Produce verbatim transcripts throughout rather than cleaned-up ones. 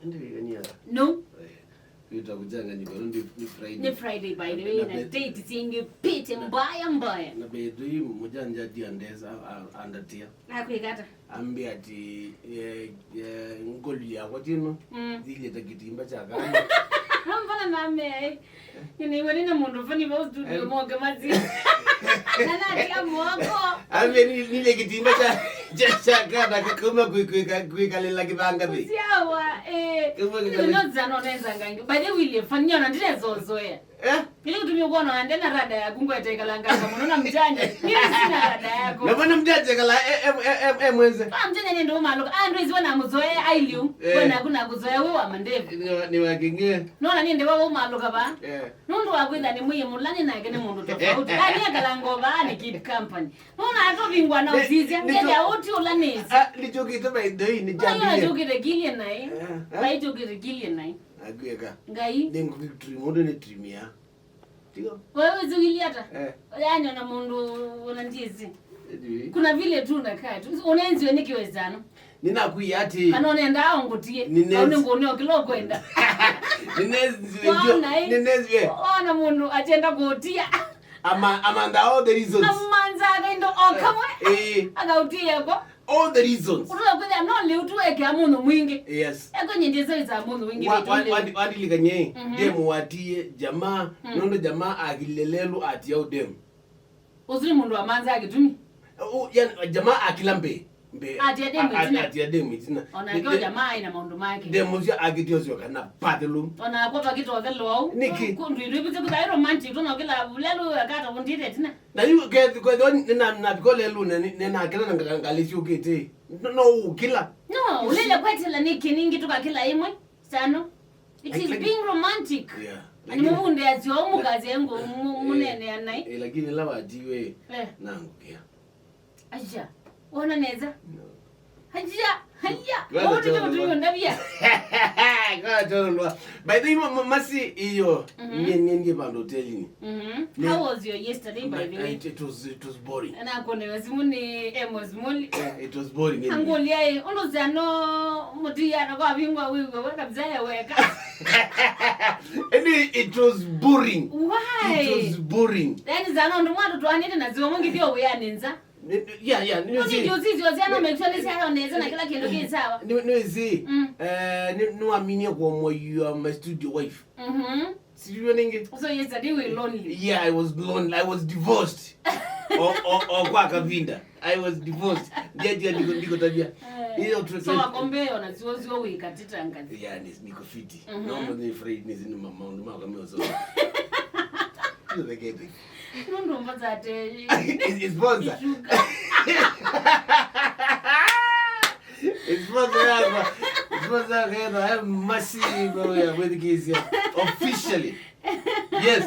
Ĩndĩ wĩkania. No. Eh, wĩta kuchanganyika, no, nĩ, nĩ Friday. Nĩ Friday, by the way, na date syingĩvĩte mbaya mbaya. Na by the way, mũjanja ndia ndesa, a, andatia. Akwĩka ata? Ambĩa atĩ, eh, eh, ngoli yakwa tino, mm, thilĩte kĩtimba kya kana. Mbona mame, eh? Nĩnĩw'e nĩ na mũndũ fani vau studio, eh, moke mazi. Na natia moko. Ambĩa nĩ, nĩle kĩtimba kya, kya, kya kana kakauma kwĩ, kwĩ, kwĩkalĩla kĩthanga thĩ. Kũsyawa, eh. Kauma kwĩkalĩla. Nĩ no zano nenzangangi. By the way, ile fani ona ndinezozoea. Eh? Ili kutumia kuona ande na rada yaku ngwete ikalanganga mũno na mjanja. Mimi sina rada yako. Na mbona mjanja kala, eh, eh, eh, eh, eh, mwenze? Ah, mjanja nĩ ndũ maluka. Ah, ndũ iziwa na mzoea ailiu. Eh. Wena kuna kuzoea wewe wa mandevu. Ni wa, ni wa kinge. Nona nĩ ndĩ wa maluka ba. Eh. Nũndũ wa kwĩtha nĩ mwĩĩ mũlani nake nĩ mũndũ tofauti. Ah, nĩ akalanga ba ni keep company. Nona ato vingwa na usizia. Nenda uti ulanisi. Ah, lichokite by the way, ni jambi. Ndio chokite kilie nai. Eh, eh. Bai chokite kilie nai. Agweka. Ngai. Nĩ ngũtrim, mũndũ nĩ trimia. Tiga. Wewe ũzũilyĩ ata? Eh. Yaani ona mũndũ ona ndiĩsĩ. Ĩndĩ. Kuna vile tu unakaa tu. Ũnenziwe nĩ kĩwezano. Nĩnakwĩa atĩ. Kana ũnendaa ũngũtie. Nĩnenzi-, au nĩ ngũneo kĩla ũkwenda. Nĩnenziwe. Waona, eh? Nĩnenziwe. Ona mũndũ atenda kũũtia. Ama-, amantha all the reasons. Amanza akaindo o kamwe. Eh. Akautia ko. All the reasons. Ũtũla kwĩthĩa no lĩu tu ekĩa mũndũ mwingĩ. Yes. Eko nyendie sali za mũndũ mwingĩ. Wa-, wa-, wandi-, wandilikanyei, mhm, demu watie jamaa, mm, nũndũ jamaa akilile lelu atia udemu. Ũsu nĩ mũndũ amanza kĩtumi. U-, yani, jamaa akila mbe, mbe. Atia demu a-, a-, ĩtina. Atia demu ĩtina. Ona nĩ, kyo nĩ, jamaa ina maũndũ make. Demu cia akitio sio kana bathroom. Ona kwa pakito the low. Nĩkĩ? Kundu ilu bitu kuthai romantic, tuna kila lelu akata kundire ĩtina. Na yu ke-, kwethĩwa nĩna-, navika ũlelũnĩ, nĩ-, nĩnakĩla na nga-, ngalĩ syũkĩte. No, no ũkĩla. No, ũlele kwetela nĩkĩ ningĩ tũkakĩla ĩmwe, sano. It is being romantic. Yeah. Ani mũvunde asyo, mũkaze ngo, mu-, eh, mũnene anai. Eh, lakini ĩla watiwe, eh, nangũkĩa. Aja, wona neza? No. Haya, haya. Kwa tolwa. Ndavia. Kwa tolwa. By the way, ma-, ma-, masi iyo. Mhm. Ni, ni, ni pando hotelini. Mhm. Ni. How was your yesterday, by the way? It, it was, it was boring. Na kone wazimu ni Amos Moli. Yeah, it was boring, anyway. Angulia, eh, uno zano mutiana kwa bingwa wewe, weka mzee weka. Anyway, it was boring. Why? It was boring. Yaani zano ndo mwandu twanite na ziwa mungi dio we aninza. Ni-, ni-, yeah, yeah, nĩ, nĩ, nĩwĩsĩ. Nĩ juzi, juzi, ano make sure nĩ sawa nesa na kila kĩndũ kĩ sawa. Nĩ, nĩwĩsĩ, mm, eh, nĩ, nĩwaminie kuomwa you are my studio wife. Mhm. Sijui nĩngĩ. So yesterday we were lonely. Yeah, I was lonely. I was divorced. O, o, o kwa kavinda. I was divorced. Ndia, ndia, ndiko, ndiko tabia. Eh. Hiyo tu, so tu wakombe ona sio, sio wikatita ngazi. Yeah, ni, niko fiti. Mhm. Naomba ni afraid ni zinu ma-, maũndũ makwa meũsoma. Nũndũ mboza ate. It's, it's bonza. Isuka. It's bonza yakwa. It's bonza yakwa. Masi, bro, ya kwĩthikĩĩsya. Officially. Yes.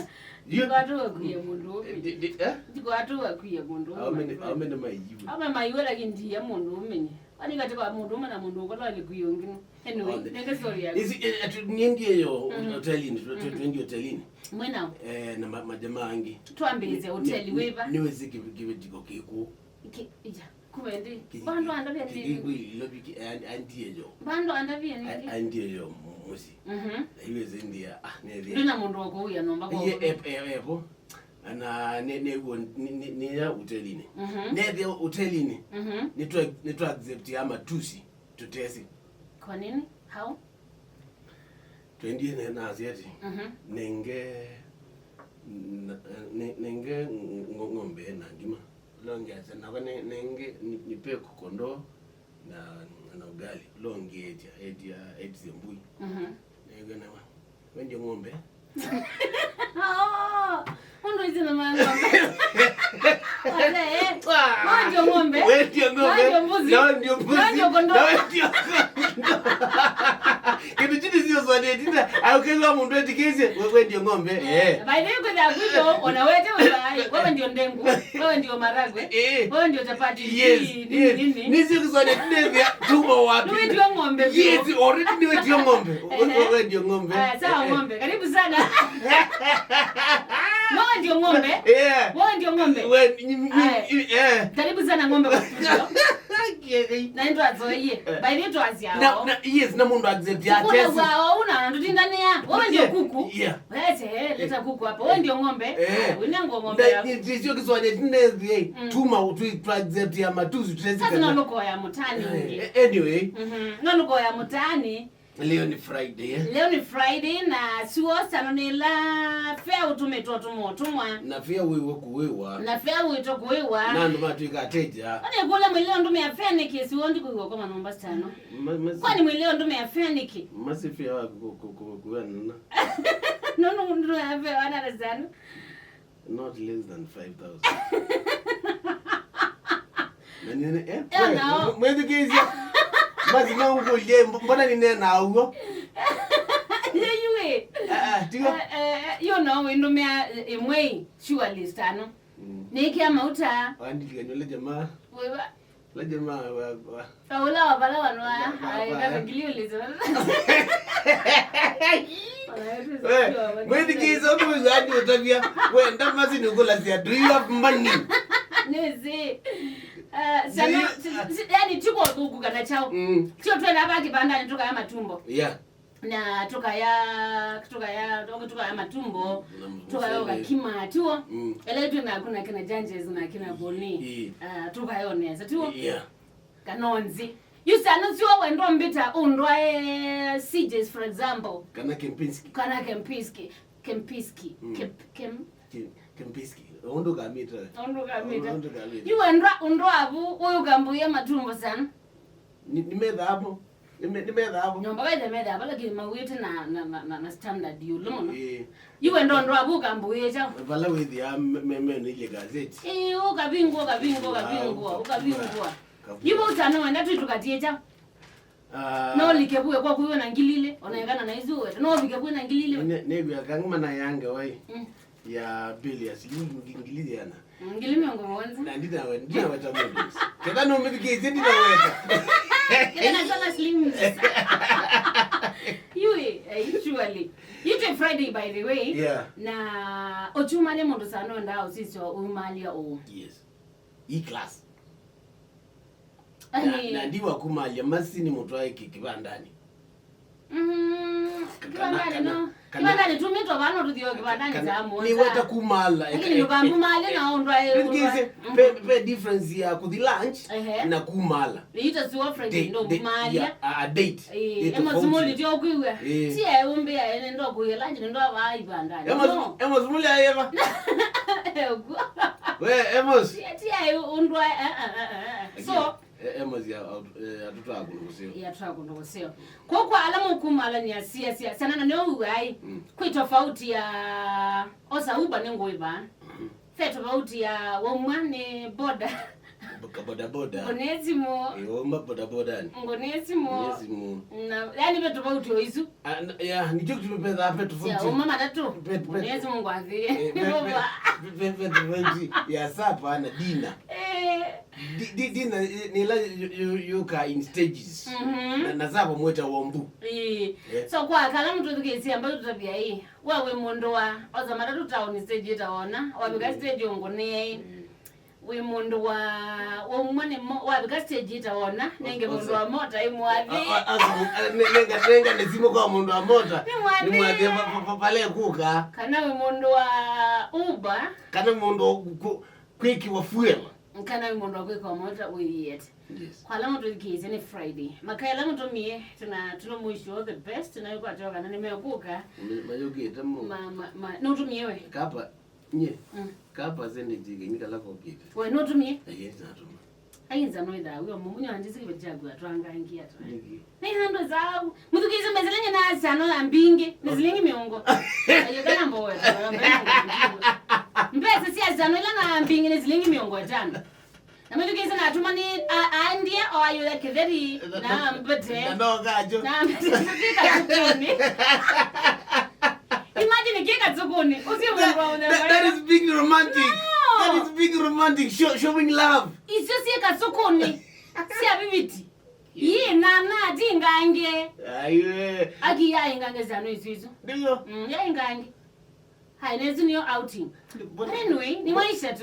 You. Ndikwatũwa kwiya mũndũ ũmwe. Di-, di-, eh? Ndikwatũwa kwiya mũndũ ũmwe. How many, how many my you? Ame maiwe lakini ndiye mũndũ ũmwe. Ani katika mũndũ ũmwe na mũndũ ũkola alikuya ũngĩ. Anyway, nende story yaku. Isi, eh, eh, tu-, niendie yo, mhm, hotelini, tu-, tu-, mhm, tuendie hotelini. Mwena. Eh, na ma-, majamaa angĩ. Twambĩĩsya hoteli wĩva? Nĩwĩsĩ kĩvĩtiko kĩkũ. Ki-, ija, kumendi. Ki-, bando andavya ki-, nini? Kĩkũ ilo biki, eh, and-, andie yo. Bando andavya nini? A-, andie yo mu-, mũsyĩ. Mhm. Na iwĩsĩ ndia, ah, nethia. Ndina mũndũ wa kũuya nyũmba kwa. Ye, ep-, e-, epo. Na ne-, nĩw'o nĩ-, nĩ-, nĩya hotelini. Mhm. Nethia hotelini. Mhm. Nĩtwa-, nĩtwa accept ya matusi. Tutesi. Kwa nini? How? Twendie ne-, nasya ati, mhm, nenge, na-, ne-, nenge ng-, ng-, ng'ombe na ngima. Longe ase, nakwa ne-, nenge ni-, nipe kondoo na, na ugali. Longe etia, etia, etia mbui. Mhm. Nenge nawa. Wendie ng'ombe? Oh, ũndũ ici nĩ ma ng'ombe. Wale, eh. Wendie ng'ombe. Wendie ng'ombe. Wendie mbuzi. Na wendie mbuzi. Wendie kondoo. Na wendie kondoo. Kĩndũ kĩu nĩsyo swanĩtie. Aũkĩlwa mũndũ etĩkĩsye, we-, wendie ng'ombe. Eh. By the way, kwĩthĩa kwitũ, ona wete ũtai, wewe ndio ndengu, wewe ndio maragwe, eh, wewe ndio chapati. Yes, nini, yes. Nini? Nĩsyo kĩswanĩtie, tuko wapi? Nĩwĩtio ng'ombe. Yes, already nĩwĩtio ng'ombe. Ehe. We-, we-, wendie ng'ombe. Aya, sawa, eh, eh, ng'ombe. Karibu sana. No, ndio ng'ombe. Yeah. Wewe ndio ng'ombe. We, nyi- nyi- Aya. Eh. Karibu sana ng'ombe kwa studio. Na ndio azoie. By the way, tuanze na, hapo. Na, yes, na mũndũ accept ya Kuna tesi. Wao una ndutindania. Wewe ndio kuku. Yeah. Wewe, eh, leta kuku hapa. Wewe ndio ng'ombe. Eh. Wewe ndio ng'ombe. Na yako. Ni tisio kiswanya tinde. Mm. Tuma utwi accept ya matusi tutesi. Sasa na loko ya mutani. Eh, ingi. Anyway. Mhm. Na loko ya mutani. Leo ni Friday, eh? Leo ni Friday na sio sana nila fare utumitwa tumo tumwa. Na fare wiwe kuwiwa. Na fare wito kuwiwa. Na andũ matwika ateja. Kwani kula mwili ndo me fare niki sio ndi kuiwa kwa manyumba sana. Ma- ma- Kwani mwili ndo me fare niki? Masi fare wa ku- ku- ku- kuwa nana. No, no, ndo me fare wana sana. Not less than five thousand. Na nene, eh? Eh, we, no. Mwe- mwethikĩĩsya. Masi no ngũlye, mb- mbona ninena ũguo? Yeyue. Ah, ah, tiga. Eh, eh, eh, yo no wĩndũmĩa ĩmwe surely tano. Mm. Nĩkĩa mauta. Wandikania ũla jamaa. Wĩwa. Ũla jamaa wa- wa- Kaula wa vala wanwa. Wa- wa- Ai, wa- kama ngili ulizo. We, mwĩthikĩĩsya ũndũ ũcio andi ũtavya. We, ndamasi nĩũkũlasya, do you have money? Nĩsĩ. Uh, sana, Do you- si- si- yani, tiko thuku kana chao. Mm. Tio twenda hapa kibandani tukaya matumbo. Yeah. Na tukaya, tukaya, tukaya matumbo, na tukaya mbuzi. Ukakima, tuo. Mm. Ele tu na kuna kina Janjes na kina Boni. Ii. Ah, tukaya onesa, tuo. Yeah. Kanonzi. Yu sana sio wendo mbita undwae C Js, for example. Kana Kempinski. Kana Kempinski. Kempinski. Mm. Kep- Kem- Ke- Kempinski. Ũndũ kamita. Ũndũ kamita. Ũndũ kamita. Yu wendwa, undwa avu, uyu kambuya matumbo sana. Ni- nimetha hapo. Nime- nimetha hapo. Nyomba kaitha metha hapo, lakini mawĩte na, na, na, na, na standard yulu mũno. Eh. Yu wendo ndo avu kambuya cha. Vala wĩthia me- me- me- nĩile gazeti. Eh, ukavingwa, ukavingwa, ukavingwa, ukavingwa. Kavua. Yu utano wenda tu tukatieta. Ah. No like vue kwa kuyo na ngili ile, onekana na izu wete. No like vue na ngili ile. Ne- ne vya kangma na yange wai. Mm. Ya bill ya silingi ngili yana. Ngili mĩongo mũonza. Na ndinawe- ndinaweta mũndũ. Ketha no mithikĩĩsye ndinaweta. Kena sana slims. Yui, eh, usually. Yute Friday, by the way. Yeah. Na uchuma nĩ mũndũ sana nda usisyo umalia u. Yes. E class. Na- Ai. Na ndiwa kumalia masini mutwae ki- kibandani. Mm, kana- kibandani kana- no. Kana- Kibandani tumitwa vano tuthio kibandani kana- za mwanza. Niweta kumala. Lakini lukambu mali na ondwa e. Ngize pe- pe difference ya kuthi lunch. Ehe. Na kumala. Ita si offering. Date- ndo date- malia. Yeah, a- a date. Eh, ito ema tofauti. Sumuli tio kuiwa. Eh. Si e umbe ya ene ndo kuiwa lunch ndo va ibandani. Ema no. Sumuli ayeva. Ema sumuli. We, Amos. Tia, tia, undwa, eh, eh, eh, eh. So, eh, Amos ya, eh, atutwaa kũndũ kũseo. Ya, atutwaa kũndũ kũseo. Kwa, kwa ala mũkumalania sia, sia, sana na neo uai. Mm. Kwĩ tofauti ya osa Uber nĩ ngũĩ va. Mm. Fe tofauti ya womwa nĩ boda. Boda, boda, boda. Ngũnĩe simũ. Eh, womwa boda, boda. Ngũnĩe simũ. Ngũnĩe simũ. Na, yani ve tofauti o isu. Ah, n- ya, nĩkyo kĩtumi pethaa ve tofauti. Sia uma matatu. Ve- ve- Mwenyezi Mungu athie. Eh, ve- ve- ve- ve- ve tofauti ya sapa na dina. Eh. Di- di- dina, eh, nĩla yu- yu- yuka in stages. Mhm. Na- na sapa mweta wombu. Ii. Yeah. So kwa kala mtu thukĩĩsya ambayo tutavia hii. Wewe mũndũ wa oza matatu town stage itaona. Wabika stage ungũnĩe. Mm. Wĩ mũndũ wa waumwa nĩ mo- wavika stage ĩtaona nenge mũndũ wa mota ĩmwathi. Nenga nenga nĩ simũ kwa mũndũ wa mota. Nĩ mwathi. Nĩ mwathi pale kuka. Kana wĩ mũndũ wa Uber. Kana mũndũ wa ku- kwĩkĩwa fuel. Kana wĩ mũndũ wa kwĩkĩwa mota wĩyĩete. Yes. Kwa ala mũtũthikĩĩsye nĩ Friday. Makaela mũtũmie tuna tuna mwisho all the best na yuko atoka na nimekuka. Mayũkĩte mo. Ma ma ma nũtũmie we. Kapa. Nye. Mm. Ka percentage kĩnyi kala kokĩte. We nũtũmie? Aye, natũma. Ai nza no itha wio mumunyo andisi kĩveti kyaku atwangangia tu. Nĩkĩ? Nĩ handũ zau. Mũthukĩĩsye mbesa lenye na asano ya mbingĩ. Nĩ silingi mĩongo. Ayo kana mbowe. Mbesa cia asano ila na mbingĩ nĩ silingi mĩongo ĩtano. Na mũthukĩĩsye natũma nĩ a- aendie o ayũya kĩtheri na mbete. Na ndoka ajo. Na mbete kika tukuni. Imagine kĩ katsukuni. Ũcio mũndũ wa that, that is being romantic. No. That is being romantic. Show, showing love. Icio syĩ katsukuni. Sia viviti. Yĩ na na atingange. Aiwe. Aki yaingange zano icio icio. Ndio. Mm, yaingange. Ai, na ĩsu nĩyo outing. Anyway, nĩ maisha tu.